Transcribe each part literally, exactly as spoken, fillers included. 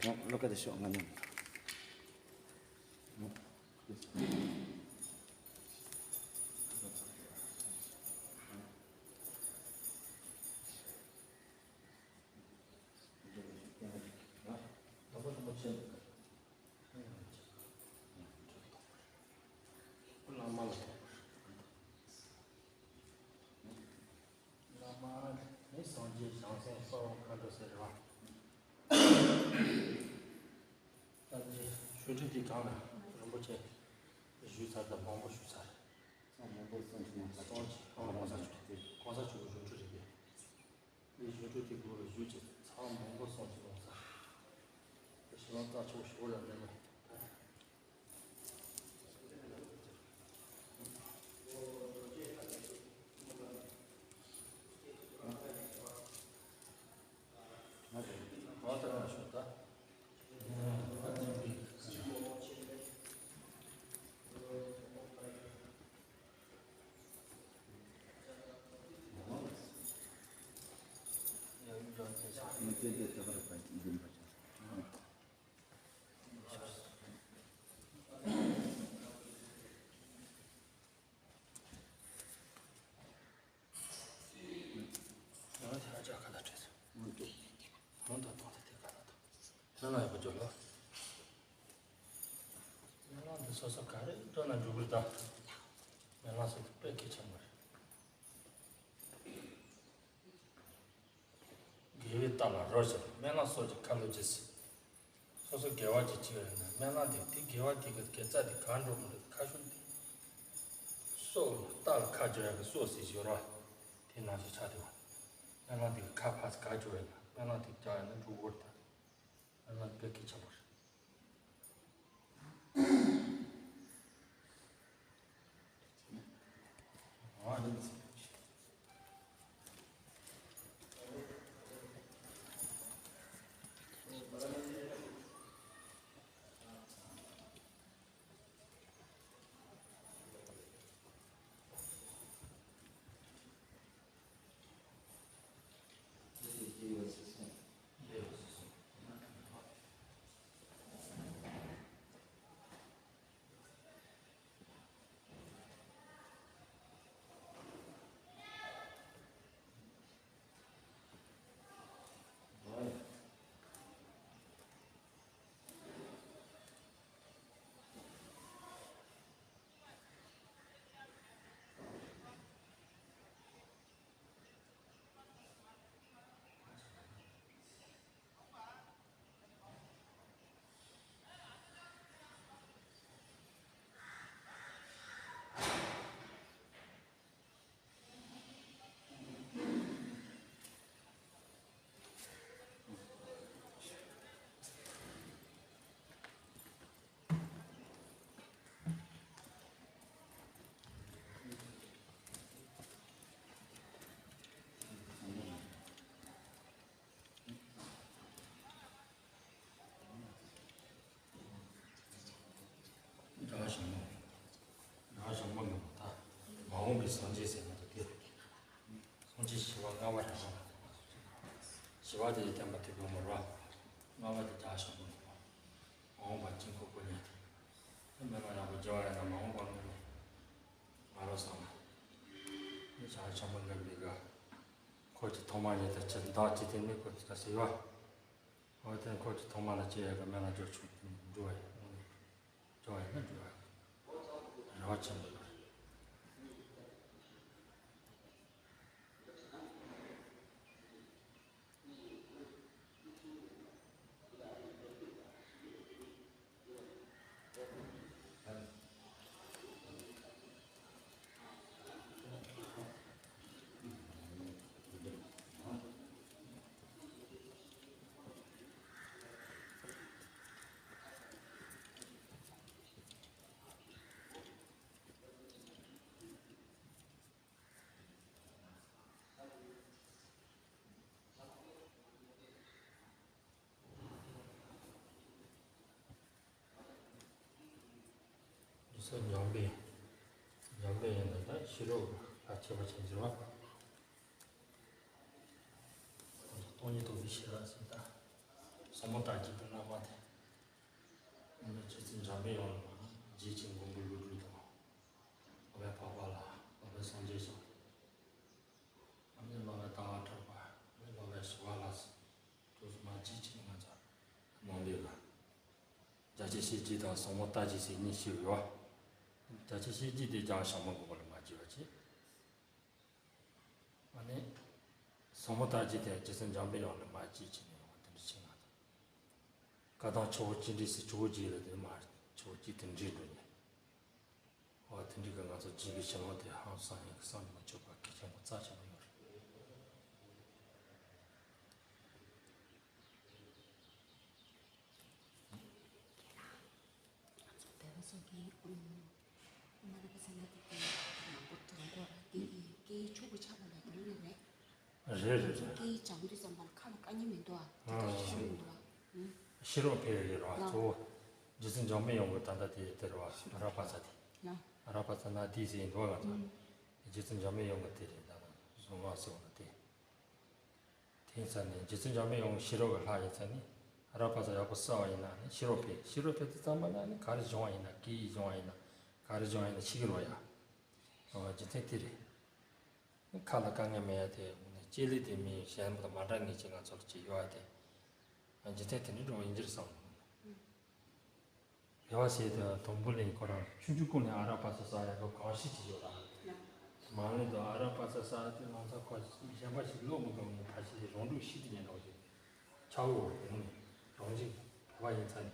Look at the show. བླ་མ་ལ་བླ་མ་ནི་སངས་རྒྱས་བྱང་སེམས་གསང་བ་མཁའ་འགྲོ་ཟེར་བ། ད་ནི་ཞུ་ཁྲིད་དེ་གང་ལ་རིན་པོ་ཆེ་ཞུས་ཚར་དང་མང་པོ་ཞུས་ཚར། ཚང་མང་པོ་གསུང་ཆུང་མ་ཚར། གསུང་ཆུང་གང་གང་ས་ཆུང་དེ་གང་ས་ཆུང་གི་ཞུ་ཁྲིད་རེད་པས། ངས་ཞུ་ཁྲིད་དེ་གོ་ལ་ཞུས་ཅིག་ཚང་མང་པོ་གསུང་ཆུང་མ་ཚར། ཞུ་ལ་རྩ་ཆོག་ཞུ་ལ་མེད་མ། ང་ལ་ཐལ་ལྕག་ཁ་ལ་བྲེལ་སོང་། ང་ལ་ཐལ་ལྕག་ཁ་ལ་བྲེལ་སོང་། ང་ད་ཐོག་ད་དེ་ཁ་ལ་ཐོག་ཁྱོད་ལ་ཡག་པོ་འཇོག་ལོ། སྨོན་ལམ་འདི་སོ་སོ་ག་རེ་འགྲོ་ན་འགྲོ་གི་རེད་ད། སྨོན་ལམ་སོ་སོ་དཔེ་གལ་ཆེན་པོ་རེད། དགེ་བའི་རྟགས་ལ་རོལ་ཞིང་སྨོན་ལམ་སོགས་ཀྱི་ཁ་ལོ་བགྱིས། སོ་སོ་དགེ་བ་ཅིག་བྱས་ཡོད་ན་སྨོན་ལམ་དེ་དེ་དགེ་བ་དེ་གི་དགེ་རྩ་དེ་གང་འགྲོ་མི་འགྲོ་དེ་ཁ་ཤུགས་དེ། སྲོག་རྟགས་ལ་ཁ་སྦྱོར་ཡག་གི་སྲོག་ཟེར་ཞོར་བ་དེ་ནང་བཞིན་ཆགས་བསྡད་པ། སྨོན་ལམ་དེ་གི་ཁ་ཕར་ག་སྦྱོར་ཡོད་ན་སྨོན་ལམ་དེ་རྒྱག་ཡོད་ན་འགྲོ་གི་རེད་ད། སྨོན་ལམ་དཔེ་གལ་ཆེན་པོ་རེད། དགྲ་བོ་ཞིག་མོ། དགྲ་བོ་ཞིག་མོ་ནི་ད་མ་འོངས་པའི་སངས་རྒྱས་ཟེར་ན་ད་དེ་རེད། སངས་རྒྱས་ཞི་བ་ལྔ་པ་རེད་པ། ཞི་བ་དེ་ཡི་བསྟན་པ་དེ་དགོས་མ་རེད་པ། ལྔ་པ་དེ་དགྲ་བོ་ཞིག་མོ་ནི་མ་འོངས་པ་དཀྱིལ་འཁོར་དཀོན་གཉེར་དེ། དེ་མེད་ན་ཡག་པོ་སྦྱོར་བ་ཡིན་ན་མ་འོངས་པ་དངོས་གནས་ང་རང་བསམ་ན། ནི་བྱང་ཆེན་པོ་འདི་འདི་ག་འཁོར་གྱི་ཐོག་མ་ཉིད་དུ་ཅི་བདག་ཅི་སྟེ་ནི་འཁོར་གྱི་ད་ཟེར་བ། འོ་དེ་འཁོར་གྱི་ཐོག་མ་ལ་སྐྱེ་ཡག་གི་སྨོན་ལམ་འཇོག་ཆོག་འགྲོ་བ་ཡིན། འགྲོ་བ་ཡིན་ན་འགྲོ་བ་ཡིན། རེ་བ་ཆེན་པོ་ཡོད། འདི་ཚོ་འཇམ་དཔལ། འཇམ་དཔལ་ཡིན་ན་ད་ཤེས་རབ་ལ་ཁྱད་པར་ཆེན་གྱི་རེད་པ། སྟོང་ཉིད་རྟོགས་པའི་ཤེས་རབ་ཟེར་ད། ཟབ་མོ་ལྟ་བྱེད་པའི་བསླབ་པ་དེ། ཨ་ནི་རྗེ་བཙུན་འཇམ་པའི་དབྱངས་ལ་རྗེ་བཙུན་མགོན་པོ་ཀླུ་སྒྲུབ་དང་། འཕགས་པའི་འཕགས་པ་ལ་འཕགས་པའི་སངས་རྒྱས་ཤིང་། ཨ་ནི་བསླབ་པའི་ལྟ་བ་གྲགས་པ། ཨ་ནི་བསླབ་པའི་ཞི་བ་ལྷ་སོགས་དུ་མ་རྗེ་བཙུན་ང་ཚོ་ནང་ལས་ལ། རྒྱ་ཆེ་ཤེས་བརྒྱད་དང་ཟབ་མོ་ལྟ་བྱེད་ཟེར་གཉིས་ཤིག་ཡོད། རྒྱ་ཆེ་ཤེས་བརྒྱད་དེ་རྒྱ་ཞྭ་མོ་མགོན་པོ་ལ་མ་བརྗོད་པ་བྱེད། ཨ་ནི། ཟབ་མོ་ལྟ་བྱེད་དེ་རྗེ་བཙུན་འཇམ་པའི་དབྱངས་ལ་མ་བརྗོད་བྱས་ནས་ཡོང་བ་དེ་འདྲ་ཞིག་ང་དང་། བཀའ་གདམས་ཆུ་བོ་གཅིག་འདྲེས་སུ་ཆུ་བོ་བརྒྱད་ལ་དེ་མ་ཆུ་བོ་གཅིག་དེ་འདྲེས་འགྲོ་ནས། འོ་དེ་འདྲ་གི་ང་ཚོ་རྗེ་གི་ཞལ་ལུང་དེ་ཧང་སང་ཡིན་གི་བསམ་མི་ཆོག་པ་གལ་ཆེན་པོ་རྩ་ཆེན་པོ་ཡོད་རེད། ང་ཚོ་བོད་པ་ཚོ་གི་ཨུམ། མ་ན་པ་ས་ན་དེ་དེ་ནང་པོ་དྲང་པོ་ར་དེ་ཡི་སྐད་ཆུ་བོ་ཆགས་པ་ལ་དེ་ཡོད་རེད། རེད་རེད་རེད། སྐད་སྦྱང་དུས་ཙམ་པ་ལ་ཁ་ལ་དཀའ་ངལ་མི་འདུག་ཨ། དེ་ལྟར་ཤེས་མི་འདུག་ཨ། ཨུམ། ཤེས་རབ་འཕེལ་ཡོད་རེད་བ། ལགས། གཙོ་བོ། རྗེ་བཙུན་འཇམ་པའི་དབྱངས་ཀྱི་ད་ལྟ་དེ་དེ་རེད་བ། ཨ་ར་པ་ཙ་དེ། ལགས། ཨ་ར་པ་ཙ་ན་དེ་ཟེར་འདུག་ང་ཚོ། ཨུམ། རྗེ་བཙུན་འཇམ་པའི་དབྱངས་ཀྱི་དེ་རེད་ད་ལྟ་གཟུངས་སྔགས་ཟེར་བ་ལ་དེ། དེ་ཡིན་ཙང་ནི་རྗེ་བཙུན་འཇམ་པའི་དབྱངས་ཤེས་རབ་ཀྱི་ལྷ་ཡིན་ཙང་ནི་ཨ་ར་པ་ཙ་ཡག་པོ་བསགས་པ་ཡིན་ན་ནི་ཤེས་རབ་འཕེལ། ཤེས་རབ་འཕེལ་དུས་ཙམ་པ་ན་ནི་ག་རེ་སྦྱོང་བ་ཡིན་ན་སྐད་ཡིག་སྦྱོང་བ་ཡིན་ན་ག་རེ་སྦྱོང་བ་ཡིན་ན་ཤེས་ཀྱི་རེད་ཡ། ཨོ་རྒྱུ་མཚན་དེ་རེད། ཁ་ལ་དཀའ་ངལ་མེད་ཡ་དེ་ནི་སྐྱེ་ལས་དེ་མི་གཞན་པ་དང་མ་འདྲ་ངེས་ཅན་ང་ཚོར་ཅིག་ཡོད་ཡ་དེ། རྒྱུ་མཚན་དེ་འདྲ་འགྲོ་བ་ཡིན་གྱི་རེད་བསམ། རེ་བ་ཞེས་དང་དུམ་བུ་ལེན་ཁོ་རང་ཆུང་ཆུང་ཀུན་ནས་ཨ་ར་པ་ཙ་ཟ་ཡ་ལོ་གང་ཤེས་ཀྱི་ཡོད་ར། མ་ལེན་དུ་ཨ་ར་པ་ཙ་ཟ་དུས་ང་ཚོ་ཁོ་གཞན་པ་ཞིག་བློ་མི་འགམ་ནས་ཕ་ཤི་དེ་རང་སྒྲུབ་ཤི་དུ་ཉན་འགྲོ་ཞིག་ཆག་འོ་ཡོང་ནས་རང་བཞིན་བ་ཡིན་ཚ་ནས།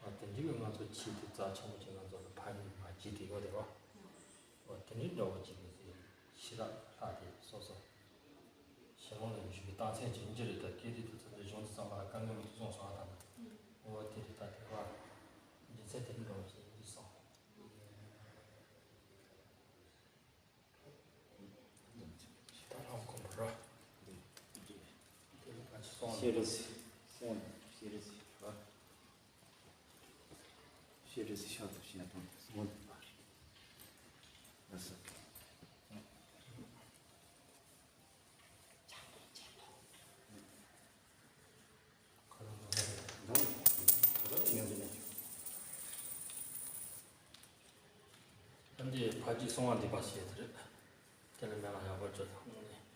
ཨ་དེ་འདྲའི་གི་ང་ཚོ་ཆེས་དེ་རྩ་ཆེན་པོ་ཅིག་ང་ཚོ་ལ་ཕ་ཡིན་མ་བྱེད་དེ་ཡོད་དེ་རོ། ཨོ་དེ་འདྲའི་འདྲ་བོ་ཅིག་གི་ཤེས་རབ་ལྷ་དེ་སོ་སོ། ཞལ་ལུང་ལ་ཞུགས་པའི་རྟགས་མཚན་ཅིག་ཡིན་གྱི་རེད་ད་སྐད་དེ་དུས་ཚོད་དེ་གཞུང་དུ་བསམ་པ་ལ་དཀའ་ངལ་མི་འདུག་གསུངས་སོང་ཨ་ད་ནི། ཨོ་དེ་རེད་ད་དེ་བ། རྒྱུ་མཚན་དེ་འདྲ་འདྲ་བོ་ཅིག་ཡིན་གྱི་སོང་། ད་ལྷམ་ཁོང་བུ་ར། དེ་ལ་ཕན་ཆད་སོང་། ཤེས་རིག་སོང་། ཤེས་རིག་ར། ཤེས་རིག་ཤ་དང་ཤ་དང་སོང་པ། ལགས་སོ། ཨ་འདི་ཕ་རྒྱུད་གསང་བ་འདུས་པ་ཞེས་དེ་རེད། དེ་ལ་སྨོན་ལམ་ཡག་པོ་བཅོལ་དང་དངོས་གནས་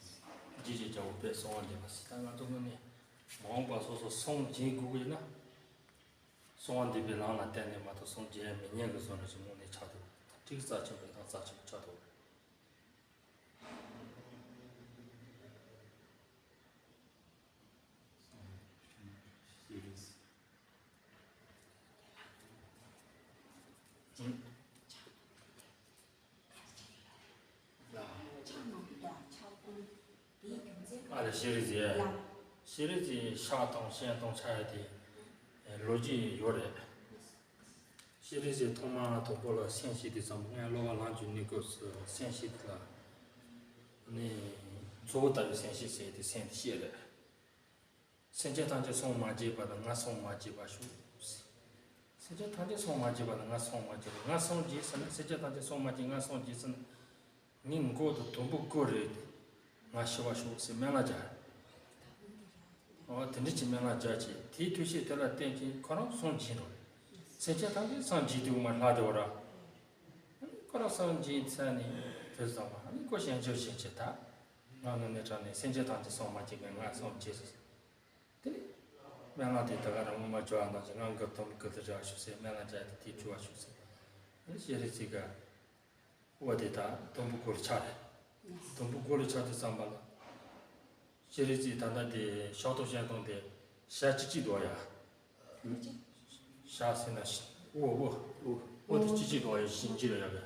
རྗེས་ཀྱི་རྒྱལ་པོ་དཔེ་གསང་བ་འདུས་པ་ཞེས་ད་ང་ཚོ་དངོས་གནས་མ་འོངས་པ་སོ་སོ་གསང་སྦྱིན་དགོས་ཀྱི་ཡིན་ན། གསང་བ་འདུས་པའི་ལམ་ལ་བརྟེན་ནས་མ་གཏོགས་གསང་སྦྱིན་མི་ཉན་གྱི་བཟོ་འདྲ་ཞིག་དངོས་གནས་ཆགས་འདུག་ཁྲིག་རྩ་ཆེན་པོ་དང་རྩ་ཆེན་པོ་ཆགས་འདུག་ཨ་ལ་ཤེས་རིག་ཟེར། ཤེས་རིག་ཟེར་ཤ་དང་ཤིང་དང་ཆ་ཡ་དེ་ལོ་རྒྱུས་ཡོད་རེད། ཤེས་རིག་ཟེར་ཐོག་མ་དང་པོ་ལ་སེམས་ཤེས་དུས་ཙམ་ངས་སློབ་པ་ལམ་གྱི་གནས་སྐབས་སུ་སེམས་ཤེས་དེ་ལ་ནི་གཙོ་བོ་ལྟ་བུའི་སེམས་ཤེས་ཟེར་དེ་སེམས་དེ་ཤེས་རེད། སེམས་ཅན་ཐམས་ཅད་སངས་མ་རྒྱས་པ་དང་ང་སངས་མ་རྒྱས་པ་ཞུ། སེམས་ཅན་ཐམས་ཅད་སངས་མ་རྒྱས་པ་དང་ང་སངས་མ་རྒྱས་པ། ང་སངས་རྒྱས་ཟེར་ན་སེམས་ཅན་ཐམས་ཅད་སངས་མ་རྒྱས་ང་སངས་རྒྱས་ཟེར་ན། ངའི་མགོ་དང་དུམ་བུ་དགུ་རེད། ང་ཤི་བ་ཞོག་ཟེར་སྨན་བླའི་རྒྱག་ཨོ་དེ་འདྲ་ཅིག་སྨན་བླའི་རྒྱག་ཅིག་དེའི་ཐུགས་བཞེད་དེ་ལ་བརྟེན་ཅིང་ཁོ་རང་སངས་རྒྱས་འགྲོ། སེམས་ཅན་ཐམས་ཅད་སངས་རྒྱས་དུས་མ་ལྷག་དེ་བ་ར། ཁོ་རང་སངས་རྒྱས་ཚར་ནས་དེ་ཙམ་པ་ནི་ཁོ་ཞལ་མཇལ་བཞིན་བྱེད་ད། ང་ངོ་ནས་དྲངས་ནས་སེམས་ཅན་ཐམས་ཅད་སངས་མ་རྒྱས་པས་ང་སངས་རྒྱས་སོ། དེ་ནས་སྨན་བླ་དེ་ད་ག་རང་ངོ་མ་བྱོས་ཨ་ན་ཅི་ང་གི་དུམ་བུ་དགུ་དེ་རག་ཤོག་ཟེར་སྨན་བླའི་རྒྱག་དེ་དེ་བྱོས་ཤོག་ཟེར། ཨ་ནི་ཤེས་རིག་ཅིག་ག་འོ་དེ་ད་དུམ་བུ་དགུ་ལ་ཆགས་རེད། དུམ་བུ་དགུ་ལ་ཆགས་དུས་ཙམ་པ་ལ། ཤེས་རིག་ཅིག་ད་ལྟ་དེ་ཤ་དང་ཤིང་དང་དེ་ཤ་གཅིག་གཅིག་འདུག་ཡ། ཤ་ཟེར་ན་ཤ་འོ་འོ། འོ་དེ་གཅིག་གཅིག་འདུག་ཡ་ཤིང་གཅིག་ལ་ཡ་ག་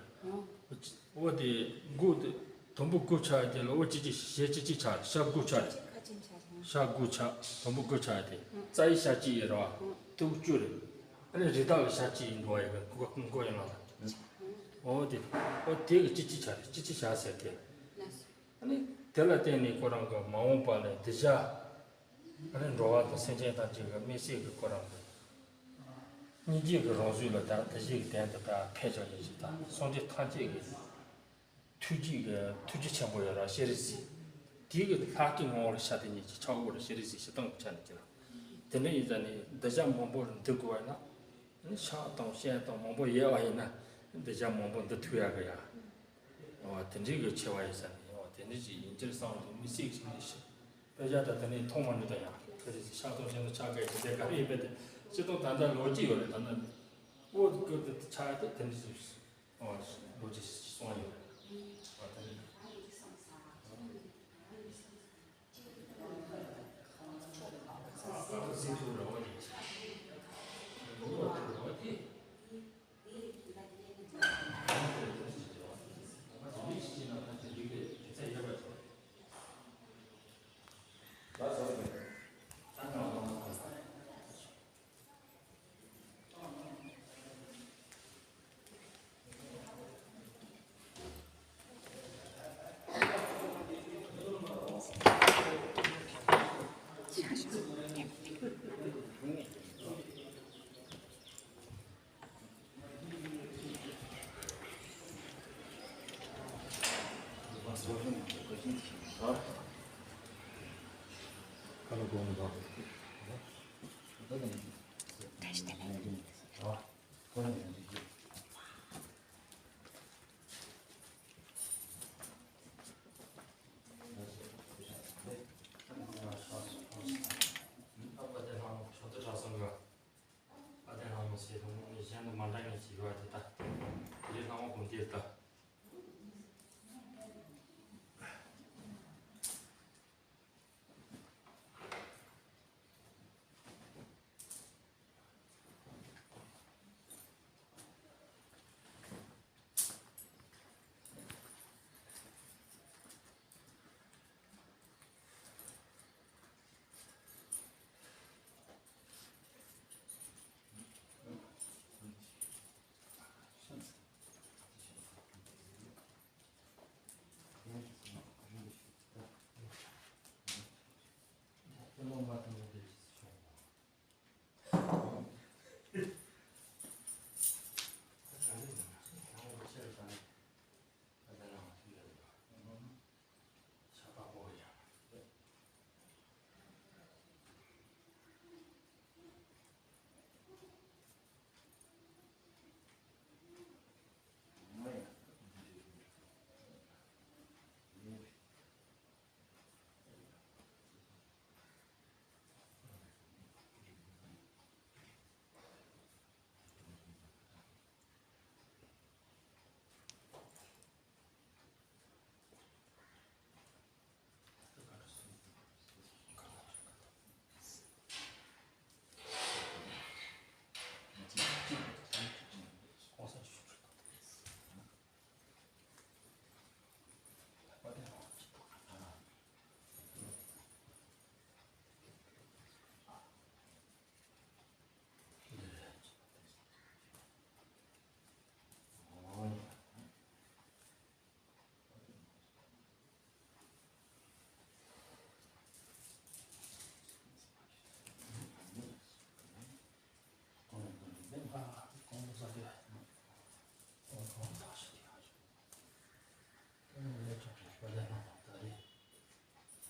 འོ་དེ་དགུ་དེ་དུམ་བུ་དགུ་ཆགས་དེ་ལ་འོ་གཅིག་གཅིག་ཤ་གཅིག་གཅིག་ཆགས་ཤ་དགུ་ཆགས། ཤ་དགུ་ཆགས་དུམ་བུ་དགུ་ཆགས་དེ་རྩ་བའི་ཤ་གཅིག་ཡིན་ར་བ། དུམ་བུ་བཅུ་རེད། ཨ་ནི་རི་དྭགས་ཀྱི་ཤ་གཅིག་ཡིན་འདུག་ཡ་ག་མགོ་མགོ་ཡིན་ལ་ལ། འོ་དེ་འོ་དེ་གི་གཅིག་གཅིག་ཆགས་རེད་གཅིག་གཅིག་ཆགས་ཟེར་དེ། ཨ་ནི་དེ་ལ་བརྟེན་ནས་ཁོ་རང་གི་མ་འོངས་པ་ལ་འདི་བྱ། ཨ་ནི་འགྲོ་བ་དང་སེམས་ཅན་ཐམས་ཅད་ཀྱི་དམིགས་བསལ་གྱི་ཁོ་རང་གི་སྙིང་རྗེ་གི་རང་གཟུགས་ལ་ད་འདི་བྱེད་ཀྱི་དོན་དུ་ད་ཕེབས་བཞག་ཡོད་ཅིག་ད་སངས་རྒྱས་ཐམས་ཅད་ཀྱི་ཐུགས་རྗེ་གི་ཐུགས་རྗེ་ཆེན་པོ་ཡོད་ར་ཤེས་རིག་ཟེར། དེ་གི་ལྷ་སྐུའི་ངོ་བོར་ཤར་དེ་ཉིད་ཀྱི་ཕྱག་འོག་ར་ཤེས་རིག་ཟེར་ཞི་སྟོང་གི་ཆ་ནས་ཀྱི་ལ། དེ་འདྲ་ཡིན་ཙང་ནི་གདུལ་བྱ་མང་པོ་འདུལ་དགོས་པ་ཡིན་ན། ཕྱག་དང་སྤྱན་དང་མང་པོ་ཡོད་པ་ཡིན་ན་གདུལ་བྱ་མང་པོ་འདུལ་ཐུབ་ཡག་གི་ཡ། འོ་དེ་འདྲའི་གི་ཆེ་བ་ཡིན་ཙང་ནི་འོ་དེ་འདྲ་ཞིག་ཡིན་གྱི་རེད་བསམ་འདུག་མི་ཚེ་ཞིག་ནས་ཤི། དཔེ་ཆ་ད་དེ་ནས་མཐོང་མ་མྱོང་ད་ཡང་ག་རེ་ཞིག་ཕྱག་དང་སྤྱན་དང་ཕྱག་གི་དེ་འདྲ་ག་རེ་ཡིན་པས་དེ་སྤྱི་དང་ད་ལྟ་ལོ་གཅིག་ཡོད་རེད། ད་ནི་འོ་དེ་གི་དེ་ཆགས་ཏེ་དེ་འདྲ་ཞིག་འོ་ལོ་གཅིག་སོང་ཡོད་རེད། འོ་དེ་ནས།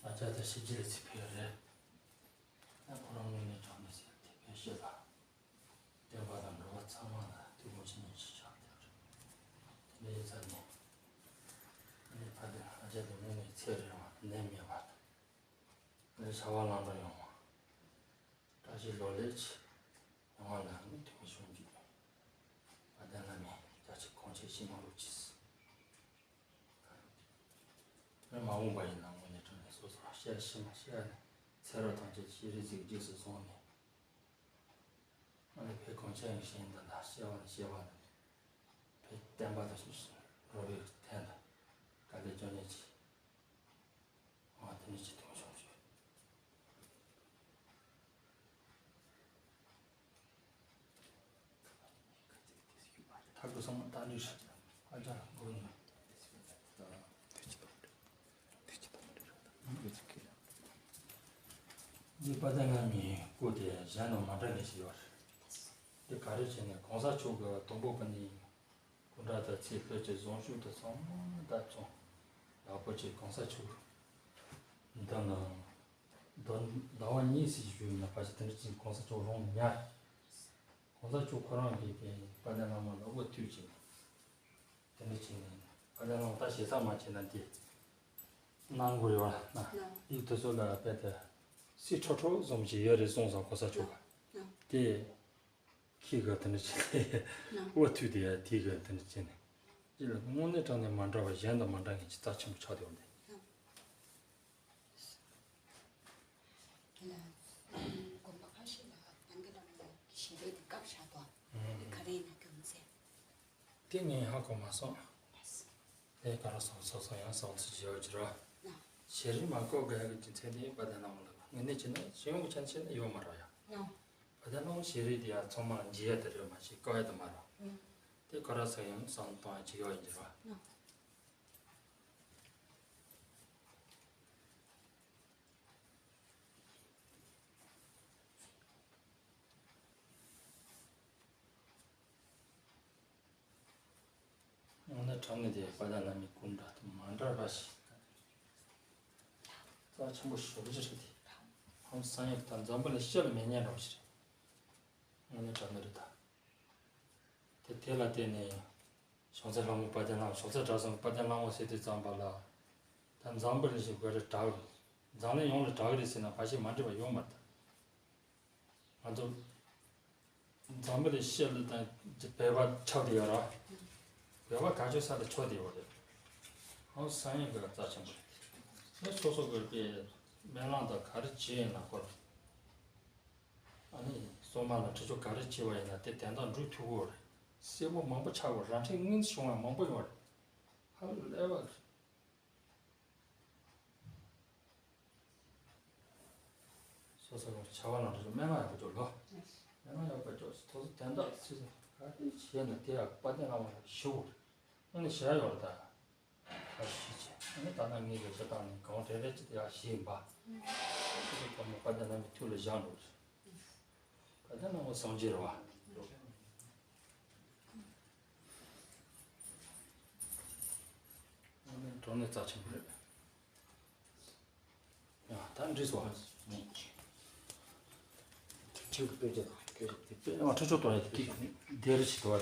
ཨ་ཅག་དེ་ཤི་རྒྱུ་རེད་ཚིག་ཕེ་རེད། ཨ་ཁོ་རང་ངོས་ནས་དྲང་ནས་ཟེར་དེ་ཕེ་ཤི་ལ། བསྟན་པ་དང་འགྲོ་བ་ཚང་མ་ལ་ཐུགས་དགོངས་ཆེན་པོ་ཞིག་བཞག་དེ་རེད། དེ་འདྲའི་ཚར་ནས། ཨ་ནི་ཕ་དེ་ཨ་ཅག་དེ་དངོས་གནས་ཚེ་རིང་བ་ནད་མེད་པ་དང་། ཨ་ནི་བྱ་བ་ལམ་འགྲོ་ཡོང་བ། བཀྲ་ཤིས་ལོ་ལེགས། ཡོང་བ་ལ་ནི་དུས་མི་ཆུང་རྒྱུ། བ་དན་ལ་མི་བརྒྱ་ཆ་གོང་ཆེ་ཤི་མ་རུ་ཆིས། མ་འོངས་པ་ཡིན་ན་དངོས་གནས་དྲང་གནས་སོ་སོ་ཤེས་ཤི་མ་ཤེས་ནས་ཚེ་རབས་ཐམས་ཅད་ཤེས་རིག་ཅིག་རྗེས་སུ་བཟུང་ནས། ཨ་ནི་ཕའི་གོང་ཆེན་ཡང་ཤེས་འདི་འདྲ་ཤེས་པ་ནི་ཤེས་པ་ནི་ཕའི་བསྟན་པ་དང་རོ་བའི་ཐད་དུ་དཀའ་ལས་སྐྱོན་ཉེས་ཀྱིས། ང་དེ་ནས་ཅི་ཐུང་ཆུང་ཞིག་ཐག་གི་སོང་ད་ལུས་ཧ་ཅང་དགོས་ནི། འདི་པ་ཏན་ང་མིའི་སྐུ་དེ་གཞན་དང་མ་འདྲ་ནི་ཞིག་ཡོད་རེད། འདི་ག་རེ་བྱས་ནས་གོང་ས་མཆོག་གི་དང་པོ་གི་ནི། སྐུ་འདྲ་དང་ཚེ་ལྷོད་ཀྱི་བཟང་ཕྱོགས་དུ་ཚང་མ་བཏབ་སོང་། ཡག་པོ་ཆེ་གོང་ས་མཆོག་འདི་ནང་ ཟླ་ཟླ་བ་གཉིས་ཙམ་ཞིག་ཞུས་ན་ཕལ་ཆེར་དེ་འདྲ་ཅིག་གོང་ས་མཆོག་རང་ཉར། གོང་ས་མཆོག་ཁོ་རང་གིས་དཔལ་ལྡན་ལྷ་མོ་ལ་དབུ་མཐུད་ཅིང་། དེ་འདྲ་བྱས་ནས་དཔལ་ལྡན་ལྷ་མོ་ད་ཞེ་ས་མ་བྱས་ན་འདི་གནང་དགོས་ཡོད་ན། ཡིག་དེ་ཚོ་ལ་དཔེ་དེ་སྲིད་ཁྲོ་ཁྲོ་བཟོ་མི་ཅིག་ཡོད་རེད་གསུངས་སོང་གོང་ས་མཆོག་ག་དེ་ཁྱི་ག་དེ་འདྲ་བྱས་ནས་དབུ་མཐུད་དེ་ཡ་དེ་ག་དེ་འདྲ་བྱས་ནས་ཅི་ལ་དངོས་གནས་དྲང་གནས་མ་འདྲ་བ་གཞན་དང་མ་འདྲ་མཁན་ཅིག་རྩ་ཆེན་པོ་ཆགས་བསྡད་ཡོད་འདི། དེ་ལ་དགོན་པ་ཁ་ཤས་ལ་ཏང་གི་ལམ་ལ་ཞལ་རས་དེ་བཀབ་བཞག་འདུག་དེ་ག་རེ་ཡིན་ན་སྐྱོན་མི་ཟེར། དེ་ངས་ཧ་གོ་མ་སོང་། དེ་ག་རེ་སོང་སོང་སོང་ཡང་སོང་ཚུལ་ཅི་ཡོད་ཀྱི་རེད། ཞལ་རས་མ་བཀབ་དགོས་ཡག་གི་རྒྱུ་མཚན་དེ་དཔལ་ལྡན་ལྷ་མོ་ལ་དངོས་གནས་བྱས་ན་སྤྱི་ཡོངས་ཀྱི་ཆ་ནས་བཤད་ན་ཡོད་མ་རེད་ཡ། དཔལ་ལྡན་ལྷ་མོ་ཞལ་རས་དེ་ཡང་ཚང་མ་འཇལ་ཡ་དེ་རེད་མ་གཞི་བཀབ་ཡ་དེ་མ་རེད། དེ་ག་རེ་སོང་ཡང་སོང་གཏོང་ཡ་ཅི་ཡོད་ཡིན་གྱི་རེད། དངོས་གནས་དྲང་གནས་དེ་དཔལ་ལྡན་བླ་མའི་སྐུ་འདྲ་དང་མ་འདྲ་བ་ཞིག་རྩ་ཆེན་པོ་ཞེ་པོ་ཅིག་རེད་དེ། ཧང་སང་ཡག་དང་འཛམ་བུ་གླིང་སྤྱི་ལ་མེད་མཁན་འདྲ་བ་ཞིག་རེད། དངོས་གནས་དྲང་གནས་རེད་ད། དེ་དེ་ལ་བརྟེན་ནས་བྱང་རྩེ་ལྷ་མོ་དཔལ་ལྡན་ལྷ་མོ་བྱང་རྩེ་གྲྭ་ཚང་གི་དཔལ་ལྡན་ལྷ་མོ་ཟེར་དུས་ཙམ་པ་ལ་ད་འཛམ་བུ་གླིང་ཞིག་ག་རེ་གྲགས། འཛམ་གླིང་ཡོངས་ལ་གྲགས་ཀྱི་རེད་ཟེར་ན་ཕལ་ཆེར་མ་འགྲིག་པ་ཡོད་མ་རེད་ད། ང་ཚོ་འཛམ་བུ་གླིང་སྤྱི་ལ་དང་བོད་པ་ཁྱབ་བསྡད་ཡོད་ར། བོད་པ་ག་ཚོད་ས་ལ་ཁྱབ་བསྡད་ཡོད་རེད། ཧང་སང་ཡག་གི་རྩ་ཆེན་པོ་རེད། ངས་སོ་སོ་གི་དཔེ་སྨོན་ལམ་དང་ག་རེ་བྱས་ཡིན་ན་ཁོ་ར། ཨ་ནི་སྲུང་མ་ལ་ཁྲིད་ཆོག་ག་རེ་བྱས་པ་ཡིན་ན་དེ་དོན་དག་འགྲུབ་ཐུབ་ཀྱི་ཡོད་རེད། གསལ་པོ་མང་པོ་ཆགས་ཡོད་ར། འཕྲིན་སྔོན་བྱུང་བ་མང་པོ་ཡོད་རེད། ཧ་ལས་པ་རེད། སོ་སོ་ལ་བྱ་བ་ནང་དུ་སྨན་ཁང་ཡག་པོ་འཇོག་ལོ། སྨན་ཁང་ཡག་པོ་འཇོག་ཐོག་སོ་དན་རྟགས་སུ་ག་དེ་བྱས་ན་དེ་ཡག་པ་དེ་ལ་བ་ཞུ། ཨ་ནི་བྱ་ཡོད་ད། ཁ་ཤས་ཆེ་ཨ་ནི་ད་ནང་ངེད་ཀྱི་བྱེད་སྟངས་ནི་གང་དེ་རེད་ཅི་དེ་ཡག་ཞིག་ཡིན་པ། སོ་སོ་ཁོ་མོ་པ་དེ་ལ་མི་ཐུགས་ལ་བཞག་འགྲོ། ད་ལྟ་ནང་བ་སངས་རྒྱས་རེད་བ། དངོས་གནས་རྩ་ཆེན་པོ་རེད། ཡ་ད་འགྲིག་སོང་། ཁྲིམས་ཀྱི་དཔེ་ཆ་དང་སྐད་ཆ་དེ་དཔེ་ཡང་ཁྲིམས་ཆོག་གཏོང་ཡ་དེ་དེ་རེ་ཞིག་འདུག་བ།